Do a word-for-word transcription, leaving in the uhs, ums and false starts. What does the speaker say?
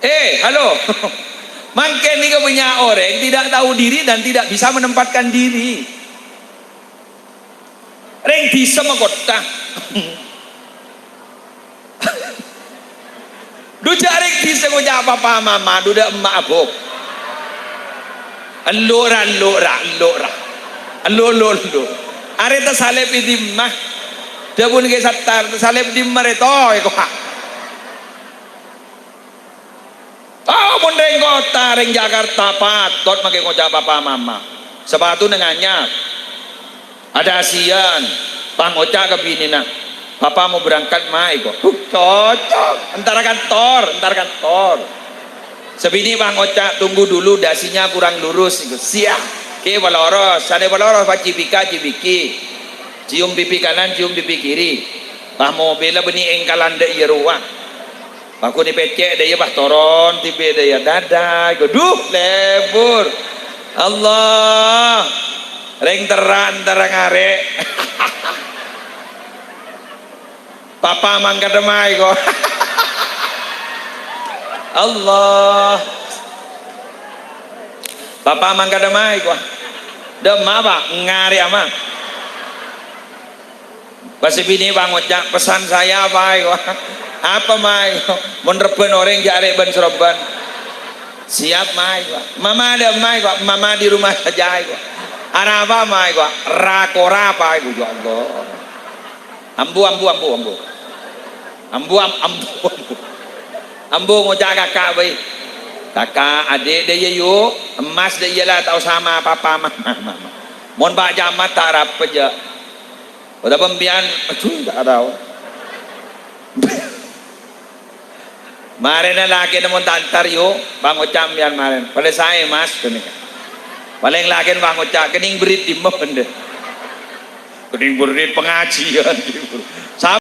Eh, halo. Mangkèn nèka bânnya' orèng tidak tahu diri dan tidak bisa menempatkan diri. Rèng dhisa makottha. Dhu jhâ' rèng dhisa ngoca' papa mama, dhu dâ' emma' abuk. Ellu' ra, ellu' ra, ellu' ra. Ellu', ellu', ellu'. Arè tasalèp è dimma? Dhâbuna Kè Sattar, tasalèp dimma rè to, èkoha. Oh, mon rèng kottha, rèng Jakarta, patot makè ngoca' papa mama. Sapatuna nganyar. Adâ' siyan, pas ngoca' ka binèna, "Papa mau berangkat, Ma," èko. Huh, cocok. Entar kantor, entar kantor. Sè binè' pas ngoca', "Tunggu dulu, dasinya kurang lurus," èko. Siap. Kè paloros, sanè paloros, pas cipika, cipiki. Cium pipi kanan, cium pipi kiri. Pas mobilla bânnè èngkalan dâ' iyâ rowa. Pas ghun èpècè' dâ' iyâ pas toron, tibi' dâ' iyâ, "Dadah," èko. Dhu, lebur. Allah. Rèng terra' entar ngarè'. Papa mangkadhâ, Ma, èko. Allah. Papa mangkadhâ, Ma, èko. Dâ' emma', Pa', ngarè' ama. Pas sè binè' pas ngoca', "Pesan saya apa, èko?" "Apa, Ma, èko?" "Mon rebbhân orèng jhâ' rèk bân-sarobbân." "Siap, Ma," èko. "Mama dâ' emma', èko?" "Mama di rumah saja," èko. "Arapa, Ma," èko. "Ra-kora, Pa," èko. Ya Allah. Ambu, ambu, ambu, ambu. Ambu, am-, ambu, ambu. Ambu ngoca' kaka' bhâi. "Kaka', adik dâ' iyâ, yu. Emas dâ' iyâ la, ta' osa ma' papa, ma, ma, ma, ma. Mon Pak Camat ta' rapè, jhâ'." Otabâ empèyan, aduh, ta' tao. Marèna lakèna mon ta' entar, yu, pas ngoca' empèyan marèna. "Palèng saè, Mas," ghânèka. Palèng lakèna pas ngoca', "Kenning berrit dimma bhendher?" "Kenning berrit pengajian."